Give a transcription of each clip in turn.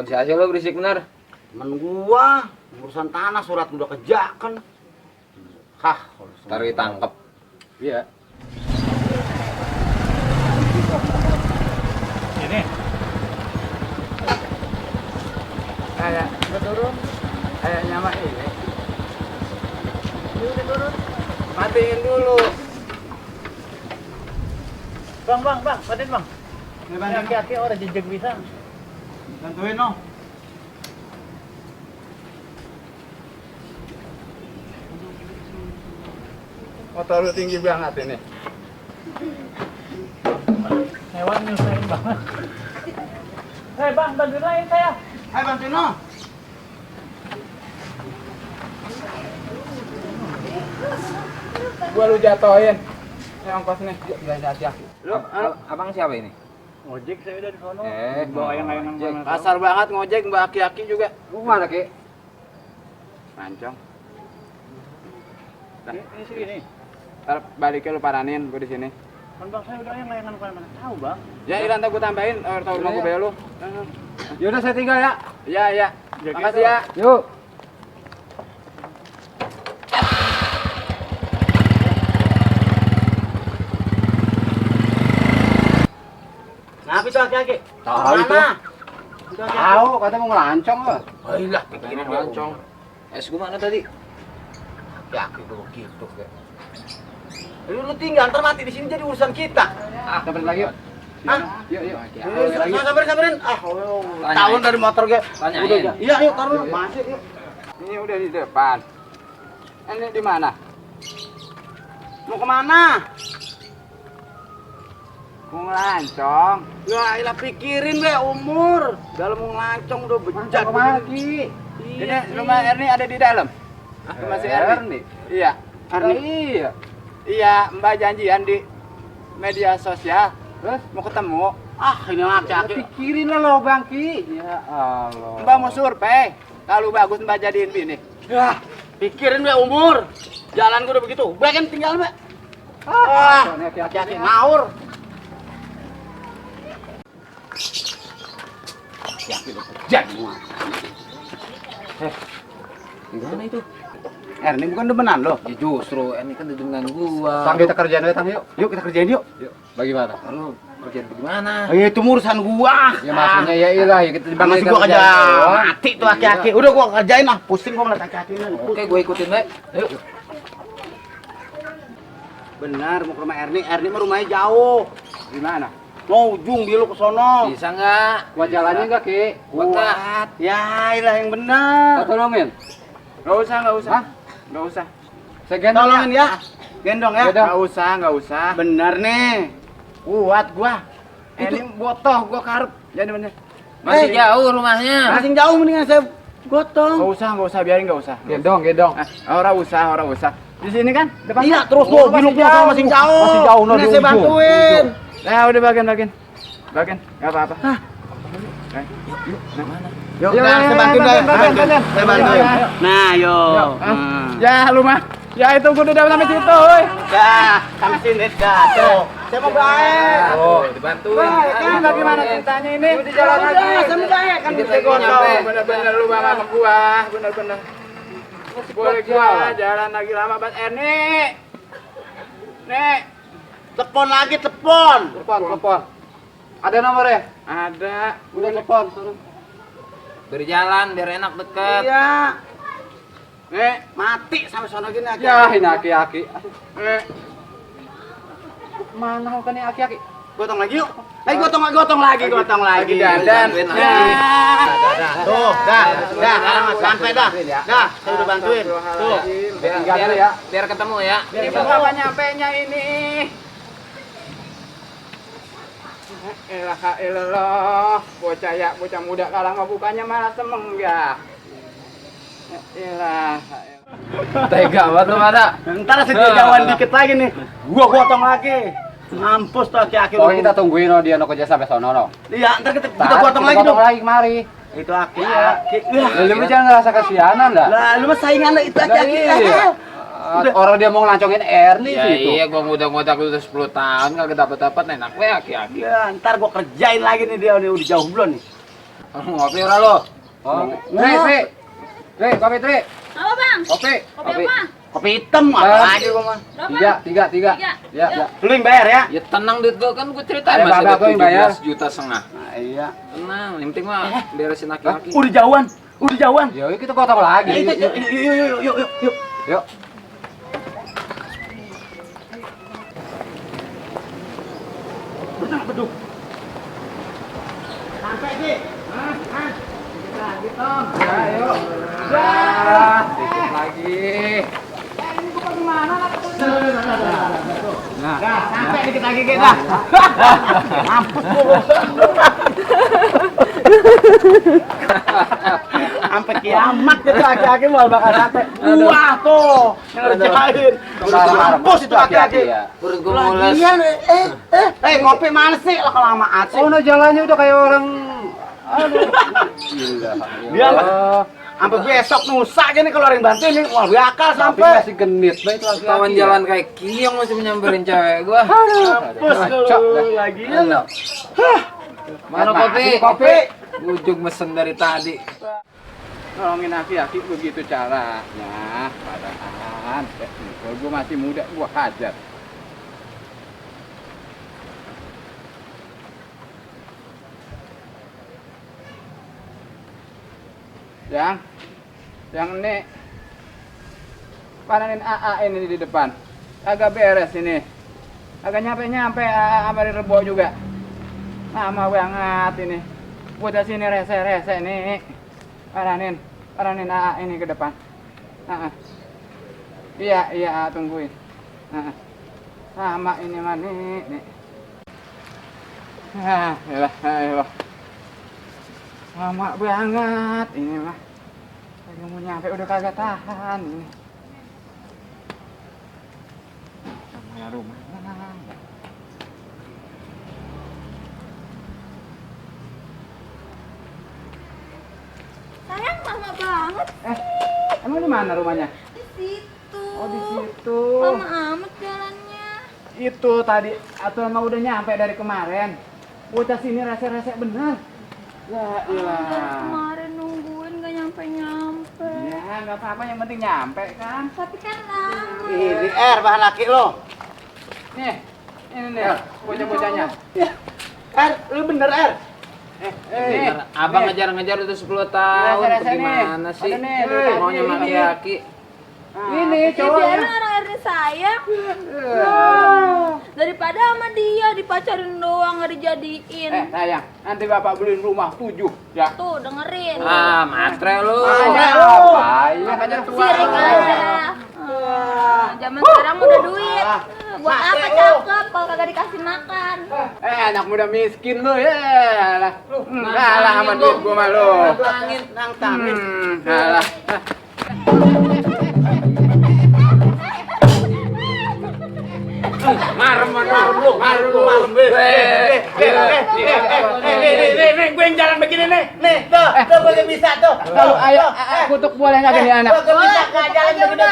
Apa sih hasil lo berisik bener? Temen gua urusan tanah surat udah kejakan. Hah, Ntar ditangkep. Iya. Ini. Kayak udah turun. Kayak nyama ini. Ini udah turun. Matiin dulu. Bang, matiin bang. Aki-aki orang jejak bisa. Bantuin no. Motor lu tinggi banget ini. Hewan nyusahin banget. Hei bang, bantuin lain saya. Hai bantuin no. Gua lu jatohin. Ini ongkos nih. Jangan hati-hati. Lu, abang siapa ini? Ngojek saya udah di sono. Bawa yang lain mana? Kasar banget ngojek mbak aki-aki juga. Lu mana, Ki? Mancong. Ini sini. Ntar baliknya lu paranin gua di sini. Kan bang saya udah yang layanan mana tahu bang. Ya ilan gua tambahin tahu rumah gua bayar lu. Yaudah saya tinggal ya. Iya. Makasih ya. Yuk. Kenapa itu aki-aki? Tahu itu. Mana? Tahu kata mau ngelancong lo. Oh iya, pikirin gua. Lancong. Es gua mana tadi? Aki gua gitu kayak. Lu tinggal ntar mati di sini jadi urusan kita. Dapat lagi yuk. Hah? Yuk. Sabarin. Tahun dari motor gue. Tanyain. Udah aja. Iya, yuk taruh. Masuk yuk. Ini udah di depan. Ini di mana? Mau kemana? Mau ngelancong. Ya, ilah pikirin be umur. Dalam mau ngelancong udah bejat. Lagi. Ini rumah Erni ada di dalam. Rumah si Erni. Iya. Erni? Iya, Mbak janjian di media sosial. Terus mau ketemu. Ah, ini laki-laki. Pikirin lo Bang Ki. Ya Allah. Mbak mau survei. Kalau bagus Mbak jadiin bini. Ya, pikirin be umur. Jalan gue udah begitu. Be kan tinggal be. Ah, hati-hati ngawur. Hati-hati udah bejat semua. Gimana itu? Erni bukan demenan lo. Ya justru ini kan dengan gua. Tang kita kerjain aja Tang yuk. Yuk kita kerjain yuk. Bagaimana? Lu kerjaan bagaimana? Oh, ya itu urusan gua. Ya maksudnya ya ilah ya kita Masih gua kerja mati tuh aki-aki. Udah gua kerjain lah. Pusing gua ngeliat aki-aki ini. Oke, gua ikutin, Mbak. Yuk. Benar mau ke rumah Erni. Erni mah rumahnya jauh. Di mana? Mau ujung di lu ke sono. Bisa enggak? Buat jalannya enggak Ki? Kuat. Ya, ilah yang benar. Tolongin. Enggak usah. Hah? Enggak usah. Saya gendong Tolongin ya. Gendong ya. Enggak usah. Bener nih. Kuat gua. Ini botoh gua karep. Jadi bener. Masih jauh rumahnya. Masih jauh mendingan saya gotong. Enggak usah, biarin enggak usah. Gendong. Ora usah. Di sini kan? Depan. Iya, terus lo bilung jauh. masih jauh. Masih jauh, no, Mendingan di saya ujung. bantuin. Nah, udah bagian. Enggak apa-apa. Hah? Yuk, Yuk, nah, saya bantuin dah. bantuin. Saya bantuin. Ayo. Nah, yuk. Ya, lu mah. Ya itu gua udah sampai situ, woi. Dah, sampai sini dah. Tuh. Saya mau baik. Oh, dibantuin. Baik, kan bagaimana ceritanya ini? Di jalan lagi. Saya baik kan Dikit bisa lagi gotong. nyampe. Bener-bener lu sama gua, bener-bener. Boleh gua jalan lagi lama banget. Nek. Telepon lagi, telepon. Telepon. Ada nomornya? Ada. Udah telepon, suruh. Berjalan biar enak deket. Iya. Nek, mati sampai sono gini aki. Ya, ini aki-aki. Mana mau kan aki-aki? Gotong lagi yuk. Gotong lagi. Lagi dandan. Ya. Tuh, dah, sampai dah. Dah, saya udah bantuin. Tuh. Biar ketemu ya. Ini berapa nyampenya ini? Elah, bocah muda kalau nggak bukanya malah semenggah. Elah. Tega banget lu ada. Ntar sedikit jauhan dikit lagi nih. Gua gotong lagi. Mampus tuh aki-aki. Oh, kita tungguin dia no kerja sampai sono no. Iya, ntar kita gotong lagi dong. lagi kemari. Itu aki-aki. Lu jangan ngerasa kasihanan dah. Lah, lu mah saingan itu aki-aki. Orang dia mau ngelancongin Erni Ya sih itu. iya, gua ngodak-ngodak udah 10 tahun kagak dapat-dapat enak we aki-aki. Ya, ntar gua kerjain lagi nih dia udah jauh belum nih. Ngopi ora lo? Oh, Tri, kopi Tri. Apa bang? Kopi. Kopi apa? Kopi hitam apa lagi gua mah. Berapa? Tiga. Ya. Lu yang bayar ya? Ya tenang duit gua kan gua cerita Ada masih bapak gua yang bayar. 17 juta setengah. Nah, iya. Tenang, yang penting mah beresin laki-laki. Udah jauhan. Ya kita kota lagi. Yuk. Yuk. Aduh. Sampai sih. Ayo. Dikit lagi. Nah, sampai dikit lagi kita. Mampus lu. Sampai kiamat itu aki-aki mau bakal sate. Wah tuh, yang ngerjain. Mampus itu aki-aki. Perut gua mules. Lagian, ngopi mana sih? Lah kelamaan sih. Oh, no jalannya udah kayak orang aduh. Gila. Dia sampai besok nusa aja nih kalau ada yang bantuin nih. Wah, bakal Tapi sampai. masih genit baik lagi. Kawan jalan kayak kiong masih menyamperin cewek gua. Mampus lu lagian lo. Mana kopi? Ujung mesen dari tadi. Nolongin aki-aki begitu caranya. Padahal kalau gue masih muda, gue hajar. Yang ini pananin AA ini di depan. Agak beres ini. Agak nyampe sama di Rebo juga. Lama banget ini. Udah sini rese nih. Paranin AA ini ke depan. Iya, tungguin. Sama ini mah nih. Ayo. Lama banget ini mah. Lagi mau nyampe udah kagak tahan ini. Namanya rumah mana? Sayang lama banget Emang di mana rumahnya? di situ. Oh, di situ. Lama amat jalannya. Itu tadi atau emang udah nyampe dari kemarin? Bocah sini rese-rese bener. Ya Dari ilah. kemarin nungguin gak nyampe. Ya nggak apa-apa, yang penting nyampe kan. Tapi kan lama. Ini bahan laki lo. Nih, ini nih bocah-bocahnya. Lu bener Nih, Abang nih. ngejar-ngejar udah 10 tahun. Rese-rese nih. Gimana sih? Ada nih, tuh, Maunya ini. maki-aki. Ini Ya cowoknya. biarin orang RD sayang. Daripada sama dia dipacarin doang gak dijadiin. Sayang, nanti bapak beliin rumah 7 ya. Tuh dengerin. Ah, matre lu. Apa? Iya kan tua. Sirik aja. Zaman sekarang udah duit. Buat apa cakep kalau kagak dikasih makan? Anak muda miskin lu ya. Kalah sama duit gua mah lu. Nang-tangin. Kalah. Marem Gue yang jalan begini nih. Nih, tuh gue gak bisa tuh. Kalau ayo kutuk boleh nggak gini anak? Gue bisa gak jalan begini.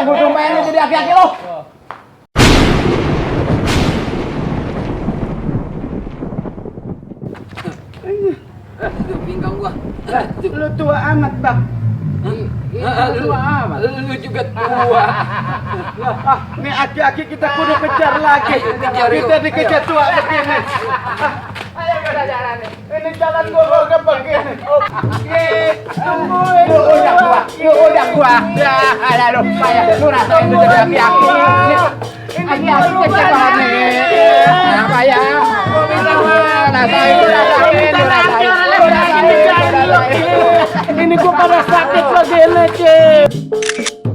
Gue sumpahin lu jadi aki-aki lu. Pinggang gua. Lu tua amat bang. Lu Tua amat. Lu juga tua. Nih aki-aki kita kudu kejar lagi. Kejar, yuk. Kita dikejar tua begini. Ayo kita jalan nih. Ini jalan gue gak begini. Tungguin. Udah gua. Ya, ada lu payah. Lu rasain tuh jadi aki-aki. Aki-aki kecil banget nih. Apa ya? Ini gue pada sakit lagi nih, Cik.